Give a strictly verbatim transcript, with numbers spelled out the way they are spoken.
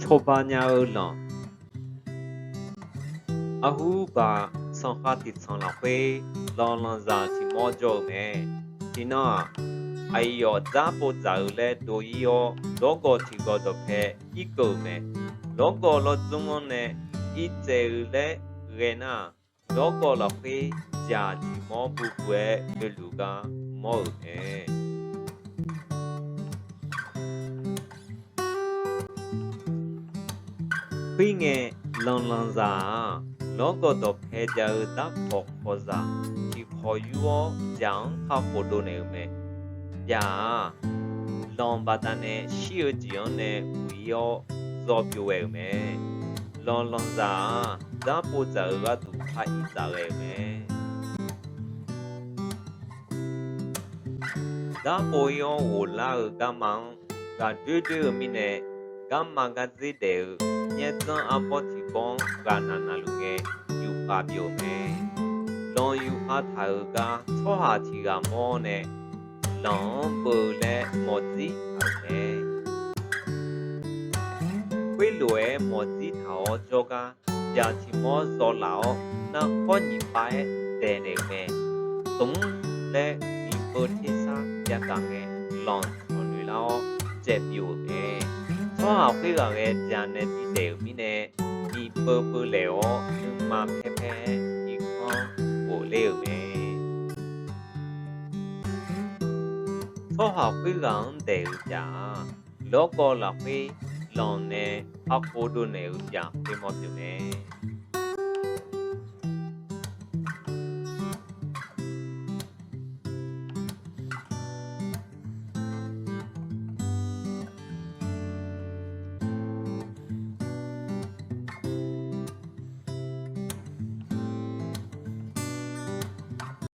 Kawba nya-eu lanq. Arhurbaq sanqkhav tiqtsanq lafkhoer lanqlanqzaq tiq mawr jawr-eu mae. Tiqnan-aq, aqyawf dzarpov dzaq-eu laer dov-ir-awr, lawrgawv tiqgawv dawqpae irkeuv-euq mae. Lawrgawv lawrdzmr-anr nae irtsaev-eu laer ghae nar-aq, lawrgawv lafkhoer jaq tiq mawr buv buv-aer oeluf gar mawr-euq mae. Khoerngae, lanqlanqzaq-aq, lawrgawv dawqpae jav-eu darkawq kawqzaq tiqkawq yur-awr, jaq-anr kakhof dovnaeq-euq mae. Jaq-aq, lanq baqdanae shir-eu jeq-anr nae uq-ir-awr, zawr byov ghae-euq mae. Lanqlanqzaq-aq, dzarpov dzaq-eu gharduq par-ir dzaq ghae-euq mae. Darpov-ir-awr ghoflar-eu garma-anr ghaqdoer doer-eu mirnae, garma gardzer daef-eu nyaerdzanr arbawr tiq bawr-anr ghaqnaq naqluf ngae, yufkhav byov-euq mae. Lanq yufkhav taq-euq gar tsawrhaq tiq ghaq mawr-awr nae, lanq-anr beu laer mawfdzir taq-euq mae. Khoerlof-aer mawfdzir taq-awr jawrgar, jaq tiq mawr zawvlaf-awr, narkhawr nyiq pav-aer daeqnaeq-euq mae. Tmq laer miqpeuv tersar yagaq ngae, lanq cawq noeq lar-awr caev byov-euq mae. Tsawrhaq khoerghaq ghae jaq nae bidaef-euq mirnae, miqpeuv peuv laeq-awr nuima paer paer-aer irkanr ghofler-euq mae. Tsawrhaq khoerghaq-anr daeq-eu jaq-aq, lawrgawv lafkhoer lanq nae kakhof dovnaeq-eu jaq khoermawr pyeuf mae.